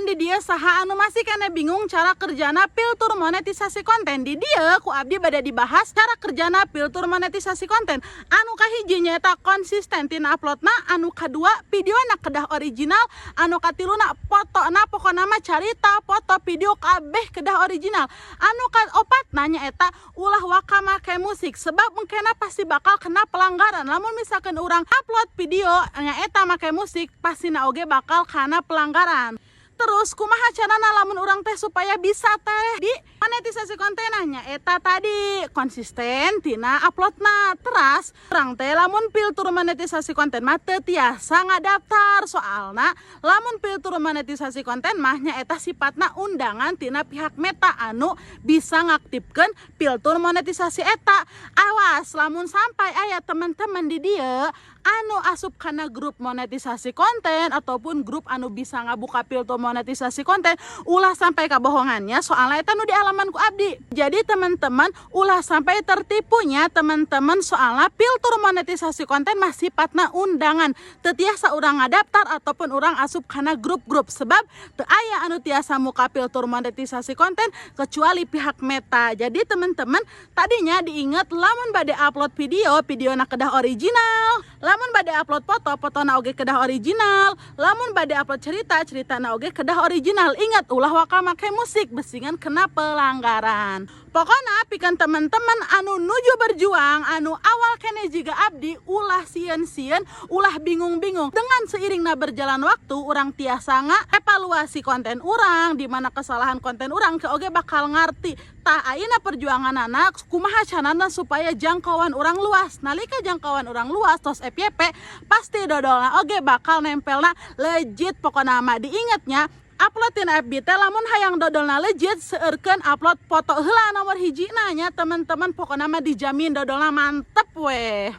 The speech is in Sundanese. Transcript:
Teman-teman, di dieu saha anu masih keneh bingung cara kerjana filter monetisasi konten? Di dieu ku abdi bade dibahas cara kerjana filter monetisasi konten. Anu kahiji nyaeta konsisten tina uploadna, anu kadua videona kedah original, anu katiluna fotona, pokona mah carita, foto, video kabeh kedah original. Anu kaopatna nyaeta ulah waka make musik, sebab mungkinna pasti bakal kena pelanggaran. Lamun misalkan urang upload video nyaeta make musik, pasti na oge bakal kana pelanggaran. Terus kumaha carana lamun urang teh supaya bisa teh di monetisasi konten? Nyaeta tadi, konsisten tina uploadna. Terus urang teh lamun filter monetisasi konten mah teu tiasa ngadaftar, soalna lamun filter monetisasi konten mah nyaeta sifatna undangan tina pihak Meta anu bisa ngaktifkan filter monetisasi eta. Awas lamun sampai aya teman-teman di dieu anu asup kana grup monetisasi konten ataupun grup anu bisa ngabuka filter monetisasi konten, ulah sampai kebohongannya, soalnya eta nu dialaman ku abdi. Jadi teman-teman, ulah sampai tertipunya teman-teman, soalnya filter monetisasi konten mah sifatna undangan, teu tiasa urang ngadaftar ataupun urang asup kana grup-grup, sebab teu aya anu tiasa muka filter monetisasi konten kecuali pihak Meta. Jadi teman-teman, tadinya diingat, lamun bade upload video, videona kedah original, lamun bade upload foto, fotona oge kedah original, lamun bade upload cerita, ceritana oge kedah original. Ingat, ulah waka make musik, bisingan kena pelanggaran. Pokoknya pikeun teman-teman anu nuju berjuang, anu awal keneh jiga abdi, ulah sieun-sieun, ulah bingung-bingung. Dengan seiringna berjalan waktu, urang tiasa evaluasi konten urang, di mana kesalahan konten urang ke oge bakal ngerti. Tah, ayeuna perjuanganana kumaha carana supaya jangkauan urang luas. Nalika jangkauan urang luas tos FYP, pasti dodolna oge bakal nempelna legit. Pokokna mah diingetnya, upload tina FB teh lamun hayang dodolna legit, seueurkeun upload foto heula nomor hiji nya, teman-teman. Pokokna mah dijamin dodolna mantep weh.